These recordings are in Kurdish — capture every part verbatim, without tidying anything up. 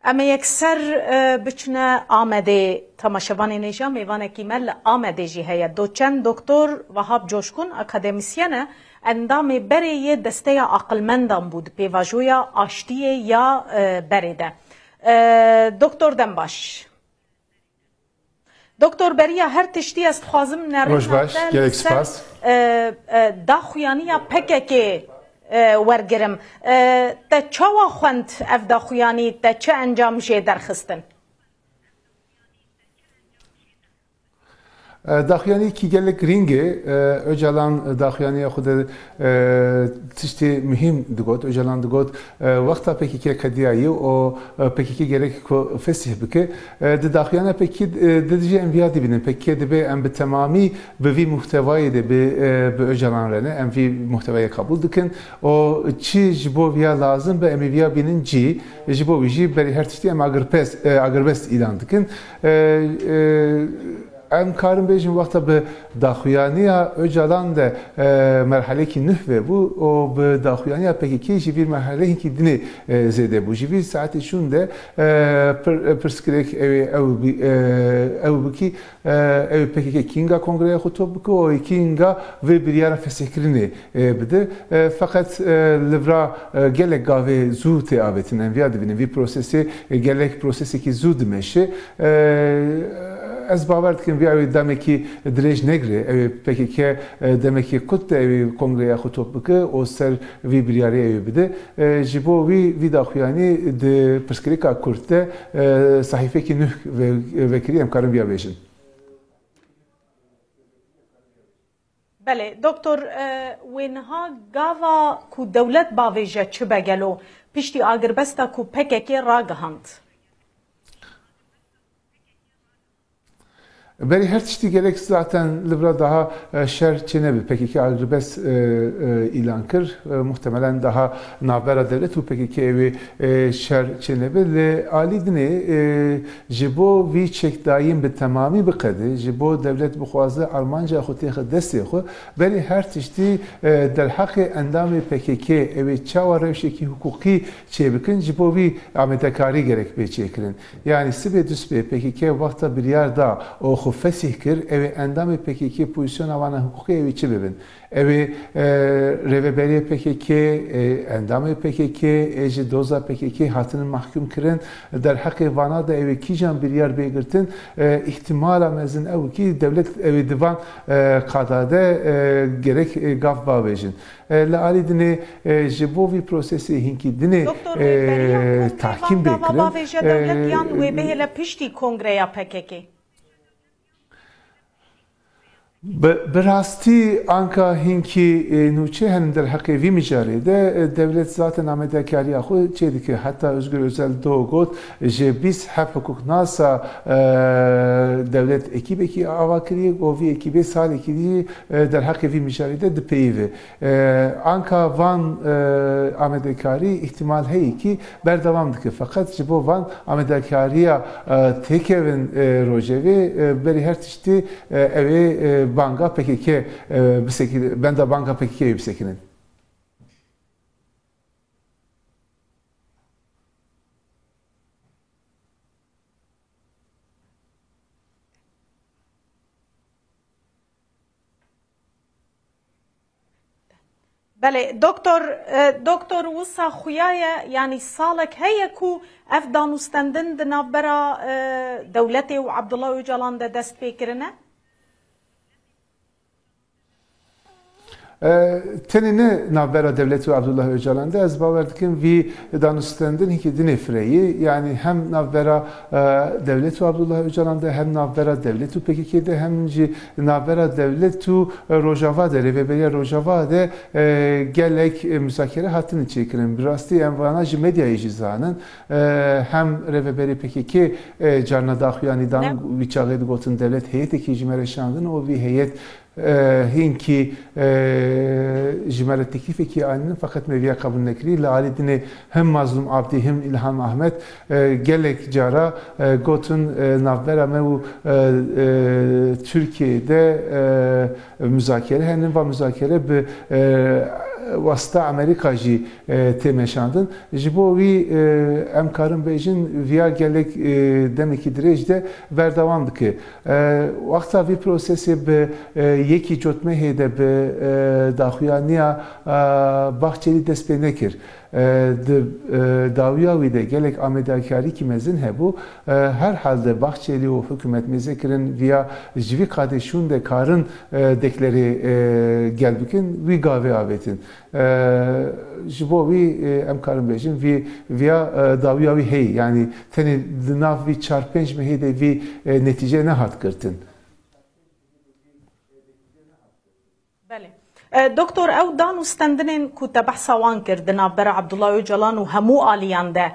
Em ê yekser, e, biçine Amedê. Temaşevanên hêja, mêvanekî me li Amedê jî heye. Doçent Doktor Wahap Coşkun, akademîsyen e, endamê berê yê Desteya Aqilmendan bû di pêvajoya aştiyê ya, e, berê de. E, Doktor, dem baş. Doktor, beriya her tiştî ez dixwazim nerîna Roj baş, te li gelek ser, spas. e, e, daxuyaniya P K K, e, wergirim. E, te çawa xwend ev daxuyanî, te çi encam jê derxistin? E, daxuyaniyekî gelek girîng e. E, Ocalan daxuyaniya xwe de, e, tiştê muhîm digot. Ocalan digot, e, wexta P K K qediyaye û, e, P K K gerek ku fesih bike. E, di daxuyana P K K, e, de jî em viya dibînin. P K K dibe em bi temamî bi vî muhtewayê de bi, e, bi Ocalan re ne. Em vî muhtewayê qebûl dikin. Û çi ji bo viya lazim be, em ê viya bînin cî. Ji bo wî jî berî her tiştî em agirpes-, e, agirbest îlan dikin. E, e, Em karin bêjin wexta bi daxuyaniya Ocalan de, e, merhelekî nuh vebû û bi daxuyaniya P K K jî vî merhele hinkî dinê, e, zêde bû. Ji vî saetê şûn de, e, pir-, e, pirsgirêk ew ê ew bi-, e, ew bikî, e, ew ê P K K kînga kongreya xwe top bike û kînga vê biryara fesihkirinê, e, bide. E, feqet, e, li vira, e, gelek gavê zû tê avêtin. Em viya dibînin. Vî prosesê, e, gelek prosesekî zû dimeşe. E, ez bawer dikim vî ew ê demekî dirêj negire. Ew ê P K K, e, demekî kurt de ew ê kongreya xwe top bike û ser vî biryarê ew ê bide. E, ji bo wî, vî daxuyanî di pirsgirêka kurt de, e, sehîfekî nuh ve-, vekirî em karin viya bêjin. Belê, Doktor, e, wê niha gava ku dewlet bavêje çi be gelo, piştî agirbesta ku P K K ragihand? Berî her tiştî gerek zaten li vira daha, e, şer çênebe. P K K agirbest, e, e, îlan kir. E, muhtemelen daha navbera dewlet û P K K wê, e, şer çênebe. Li alî dinê, e, Ji bo vî çekdayîn bi temamî biqede, ji bo dewlet bixwaze armanca xwe têxe destê xwe, berî her tiştî, e, derheqê endamê P K K ew ê çawa rewşekî hiqûqî çêbikin, ji bo vî amadekarî gerek bê çêkirin. Yanî sibê dustbê P K K wexta biryar da û xwe fesîh kir, ew ê endamê P K K pozîsyona wana hiqûqî ew ê çi bibin? Ew ê, e, rêveberê P K K, e, endamê P K K, ê ji doza P K K hatinin mehkûm kirin. Derheqê vana de ew ê kîjan biryar bê girtin? E, îhtimala mezin ew kî dewlet ew ê di van, e, qada de, e, gerek, e, gav bavêjin. E, li alî dinê, e, ji bo vî prosesê hinkî dinê, Doktor, e, rêveriya kongrevan tahkîm bê gava kirin. Bavêje dewlet, e, yan wê bihêle piştî kongreya P K K? Bi, bi rastî anka hinkî, e, nûçe henin derheqê vî mijarê de, e, dewlet zaten amadekariya xwe çêdike. Heta Özgür Özel do got, ji bîst heb hiqûqnasa, e, dewlet ekîbekî ava kiriye û vî ekîbê salekî dî, e, derheqê vî mijarê de dipeyive. E, anka van, e, amadekarî îhtimal heye kî berdewam dike. Feqet ji bo van amadekariya, e, têkevin, e, rojevê, e, berî her tiştî, e, ew ê, e, banga P K K, e, bisekî-, benda banga P K K wê bisekinin. Belê, doktor, e, doktor, wisa xuya ye, yanî salek heye ku ev danûstendin di navbera, e, dewletê û Abdullah Ocalan de dest pê kirine? E, tenê ne navbera dewlet û Abdullah Ocalan de, ez bawer dikim vî danûstendin hinkî dinê fireyî. Yanî hem navbera, e, dewlet û Abdullah Ocalan de, hem navbera dewlet û P K K de, hem jî navbera dewlet û, e, Rojava de, rêveberiya Rojava de, e, gelek, e, muzakere hatine çêkirin. Bi rastî em vana ji medyayê jî zanin. E, hem rêveberê P K K, e, carna daxuyanî dan, Ne. Wî çaxê digotin dewlet heyetekî ji me re şandin û vî heyet, e, hinkî, e, ji me re teklîfekî anînin, feqet me viya qebûl nekirî. Li alî dinê hem Mazlûm Abdî hem Îlham Ahmet, e, gelek cara, e, gotin, e, navbera me û, e, e, Tirkiyeyê de, e, muzakere henin. Va muzakere bi, e, wasta Amerîka jî, e, tê meşandin. Ji bo wî, e, em karin bêjin, viya gelek, e, demekî dirêj de berdewam dike. E, wexta vî prosesê bi, e, yekî cotmehê de bi, e, daxuyaniya, e, Bahçelî dest pê nekir. E, di, e, dawiya wî de gelek amedakarîkî mezin hebû. E, her halde Bahçelî û hikûmet mêze kirin viya ji vî qadê şûn de karin, e, deklerê, e, gel bikin, wî gavê avêtin. E, ji bo wî, e, em karin bêjin, vî, viya, e, dawiya wî heyî, yanî tenê di nav vî çar pênc mehê de vî, e, netîce nehat girtin. Belê. E, Doktor, ew dan û stendinên ku te behsa wan kir di navbera Abdullah Ocalan û hemû aliyan de,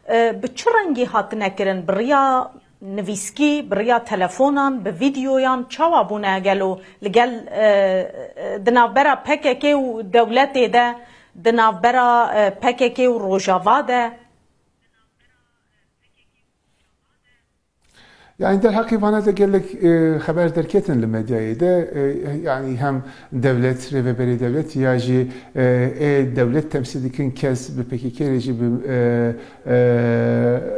e, bi çi rengî hatine kirin? Bi riya nivîskî, bi riya telefonan, bi vîdeoyan çawa bûne gelo li gel, e, e, di navbera P K K û dewletê de, di navbera, e, P K K û Rojava de? Yani derheqê vana de gelek, e, xeber derketin li medyayê de, e, yani hem dewlet, rêveberê dewlet ya jî, e, ê dewlet temsîl dikin kes bi P K K re jî bi, e, e,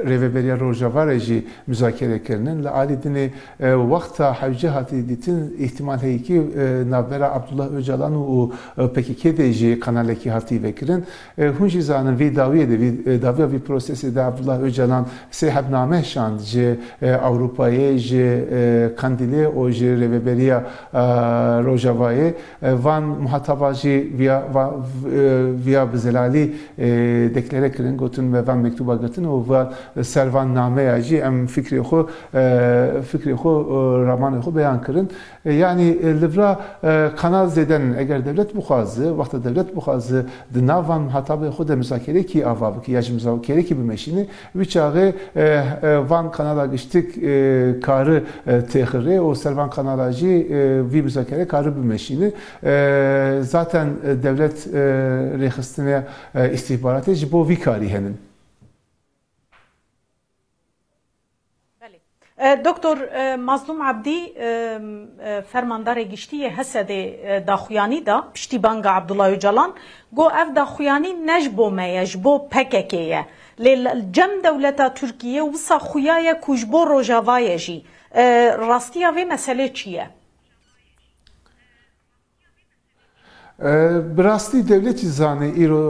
rêveberiya Rojava re jî muzakere kirinin. Li alî dinê, e, wexta hewce hatî dîtin, îhtimal heye ki, e, navbera Abdullah Ocalan û, û, e, P K K de jî kanalekî hatî vekirin. E, hûn jî zanin vî dawiyê de, vî, e, dawiya vî prosesê de Abdullah Ocalan sê heb name şand ji, e, Ewropayê, ji, e, Kandîlê û ji rêveberiya, e, Rojavayê. E, van muhataba jî viya, va-, v-, e, viya bi zelalî, e, deklare kirin, gotin me van mektuba girtin û va ser van nameya jî em fikrê xwe, e, fikrê xwe, e, ramanê xwe beyan kirin. E, yanî, e, li vira, e, kanal zêde nin. Eger dewlet bixwaze, wexta dewlet bixwaze di nav van muhatabê xwe de muzakerekî ava bike ya jî muzakerekî bimeşîne, wî çaxê, e, e, van kanala giştik, e, kari, e, têxirê û ser van kanala jî, e, vî muzakere kari bimeşîne. E, zaten, e, dewlet, e, rêxistine, e, îstîhbaratê ji bo vî karî henin. Belê. E, Doktor, e, Mazlûm Ebdî, e, e, Fermandarê Giştî yê Hesedê, e, daxuyanî da piştî banga Abdullah Ocalan, got, ev daxuyanî ne ji bo me ye, ji bo P K K ye. Lê li cem dewleta Tirkiyê wisa xuya ye ku ji bo Rojava ye jî. E, rastiya vê meselê çi ye? E, bi rastî dewlet jî zane îro,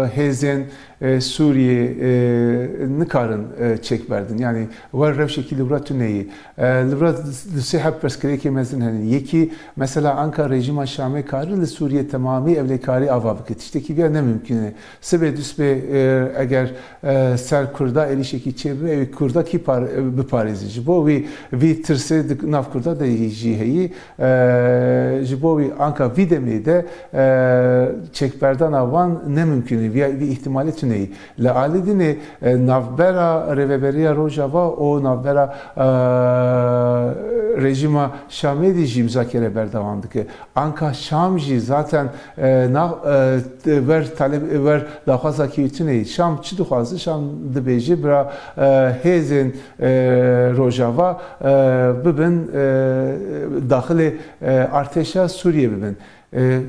e, hêzên, e, Sûriyê, e, nikarin, e, çêk berdin. Yanî wer rewşekî li wira tune yî. E, li wira du sê heb pirsgirêkê mezin henin. Yekî, mesela anka rejîma Şamê kari li Sûriyê temamî ewlekarî ava bike. Tiştekî viya ne mimkun e. Sibê dusbê, e, eger, e, ser Kurda êrîşekî çêbibe, ew ê Kurda kî par-, e, biparêze? Ji bo wî, vî tirsê di nav Kurda de jî heyî. E, ji bo wî anka vî demê de, e, çêkberdana wan ne mimkun e, vî, vî îhtimalê tune yî. Li alî dinê, e, navbera Rêveberiya Rojava û navbera, e, rejîma Şamê de jî muzakere berdewam dike. Anka Şam jî zaten, e, nav, e, wer taleb, wer daxwaza kî tune yî. Şam çi dixwaze? Şam dibêje bira, e, hêzên, e, Rojava, e, bibin, e, daxilê, e, artêşa Sûriyê bibin. E,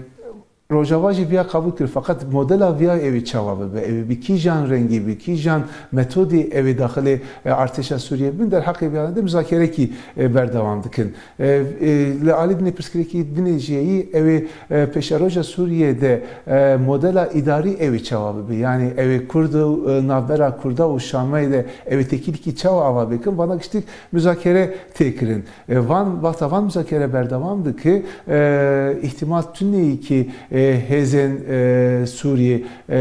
Rojava jî viya qebûl kir, feqet modela viya ew ê çawa bibe, ew ê bi kîjan rengî, bi kîjan metodî ew ê daxilê, e, artêşa Sûriyê bibin, derheqê viya de muzakerekî, e, berdewam dikin. E, e, li alî dinê pirsgirêkî dinê jî heyî, ew ê, e, pêşeroja Sûriyê de, e, modela îdarî ew ê çawa bibe? Yanî ew ê Kurd û, e, navbera Kurda û Şamê de ew ê têkîlkî çawa ava bikin? Vana giştik muzakere tê kirin. E, van, wexta van muzakere berdewam dike, e, îhtimal tune yî ki, e, hêzên, e, Sûriyê, e,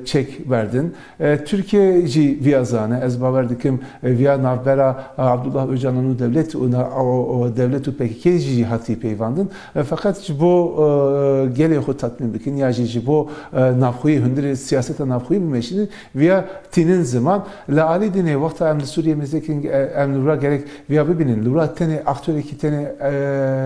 çêk berdin. E, Tirkiye jî viya zane. Ez bawer dikim, e, viya navbera, e, Abdullah Ocalan û dewlet û na-, o, o, dewlet û P K K jî hatî peyvandin. E, feqet ji bo, e, gelê xwe tatmîn bikin ya jî ji bo, e, navxweyî hundirê siyaseta navxweyî bimeşînin, viya tînin ziman. Li alî dinê wexta em li Sûriyê mêze kirin, e, em li wira gerek viya bibînin. Li wira tenê aktorekî tenê,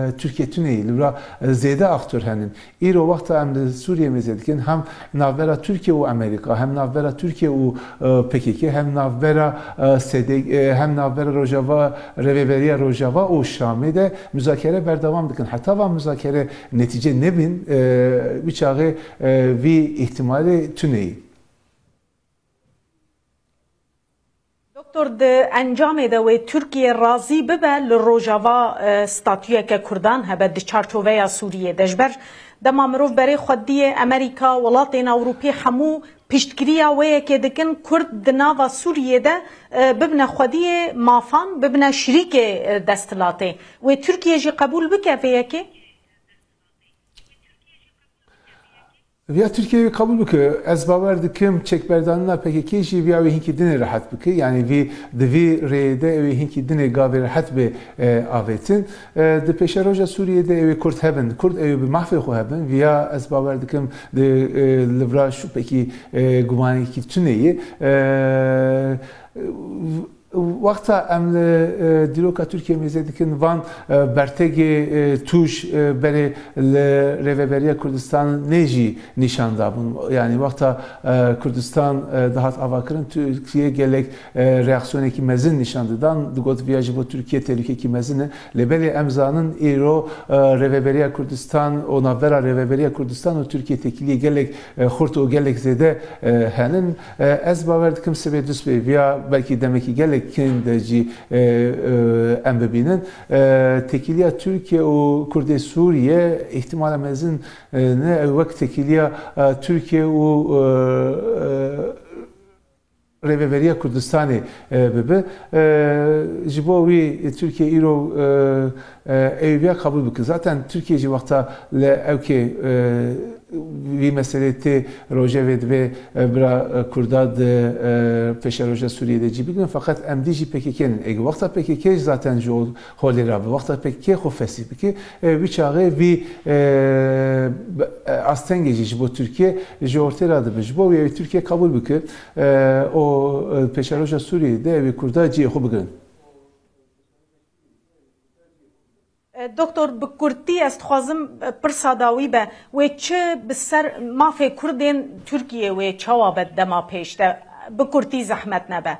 e, Tirkiye tune yî. Li wira, e, zêde aktor henin. Îro wexta Em li Sûriyê mêze dikin, hem navbera Tirkiye û Amerîka, hem navbera Tirkiye û, e, P K K, hem navbera, e, S D G, e, hem navbera Rojava, Rêveberiya Rojava û Şamê de muzakere berdewam dikin. Heta van muzakere netîce nebin, e, wî çaxê, e, vî îhtimalê tune ye. Doktor, di encamê de wê Tirkiye razî bibe li Rojava, e, statuyeke Kurdan hebe di çarçoveya Sûriyê de. Ji ber dema mirov berê xwediyê Amerîka, welatên Ewropî hemû piştgiriya wê yekê dikin, Kurd di nava Sûriyê de, e, bibine xwediyê mafan, bibine şirîkê, e, desthilatê. Wê Tirkiye jî qebûl bike vê yekê? Viya Tirkiye wî qebûl bike. Ez bawer dikim çekberdanina P K K jî viya wê hinkî dinê rehet bike. Yanî vî, di vî rêyê de ew ê hinkî dinê gavê rehet bê, e, avêtin. E, di pêşeroja Sûriyê de ew ê Kurd hebin. Kurd ew ê bi mafê xwe hebin. Viya ez bawer dikim di, e, li vira şûpekî, e, gumanekî tune ye. E, Wexta em li, e, dîroka Tirkiye mêze dikin, van, e, bertegê, e, tûj, e, berê li Rêveberiya Kurdistanê jî nîşan dabûn. Yanî wexta, e, Kurdistan, e, dihat avakirin, Tirkiye gelek, e, reaksiyonekî mezin nîşan didan. Digot, viya ji bo Tirkiye tehlûkekî mezin e. Lê belê em zanin îro, e, Rêveberiya Kurdistan û navbera Rêveberiya Kurdistan û Tirkiye têkiliyê gelek, e, xurt û gelek zêde, e, henin. E, ez bawer dikim sibê dust bê, viya belkî demekî gelek kin de jî, e, e, em bibînin. E, têkiliya Tirkiye û Kurdê Sûriye îhtimala mezin, e, ne ew wek têkiliya, e, Tirkiye û, e, e, Rêveberiya Kurdistanê, e, bibe. E, ji bo wî Tirkiye îro, e, e, ew viya qebûl bike. Zaten Tirkiye jî wexta li ewkê, e, vî meselê tê rojevê divê, e, bira, e, Kurda di, e, pêşeroja Sûriyê de cî bigrin. Feqet em dî jî P K K nin. Ê wexta P K K zaten ji holê rabe, wexta P K K xwe fesîh bike, e, wî çaxê vî, e, astengê jî ji bo Tirkiye ji ortê radibe. Ji bo wê Tirkiye qebûl bike, e, û, e, pêşeroja Sûriyê de ew ê Kurda cihê xwe bigirin. E, Doktor, bi kurtî ez dixwazim, e, pirsa dawî be, wê çi bi ser mafê Kurdên Tirkiyê wê çawa be dema pêş de? Bi kurtî zehmet nebe.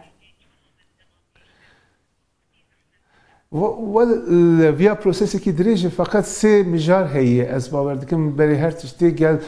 Wa-, wel, li viya prosesekî dirêj e, feqet sê mijar heye. Ez bawer dikim berê her tiştê gel, e,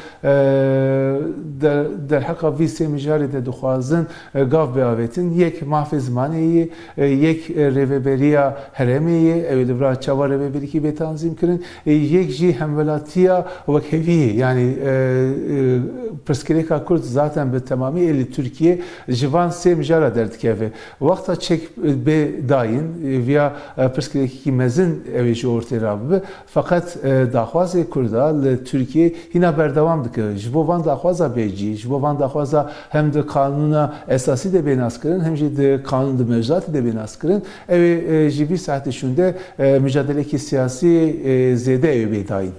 der-, derheqa vî sê mijarê de dixwazin, e, gav biavêtin. Yek mafê zimanê ye, e, yek, e, rêveberiya herêmê ye, ew ê li vira çawa rêveberîkî bê tanzîm kirin, e, yek jî hemwelatiya wekhevî ye. Yanî, e, e, pirsgirêka Kurd zaten bi temamî ê li Tirkiye ji van sê mijara derdikeve. Wexta çek bê dayîn, e, viya, e, pirsgirêkekî mezin ew ê ji ortê rabibe. Feqet, e, daxwazê Kurda li Tirkiye hîna berdewam dike. Ji bo van daxwaza bê cî, ji bo van daxwaza hem di qanûna esasî de bê naskirin, hem jî di qanûn, di mewzuatê de bê naskirin, ew ê, e, ji vî saetê şûnde, e, micadelekî siyasî, e, zêde ew ê bê dayîn.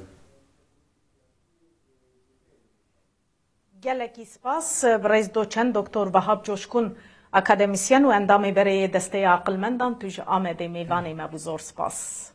Gelekî spas, birêz doçent Doktor Vehab Coşkun, akademîsyen û endamê berê yê Desteya Aqilmendan, tu ji Amedê mêvanê me bû, zor spas.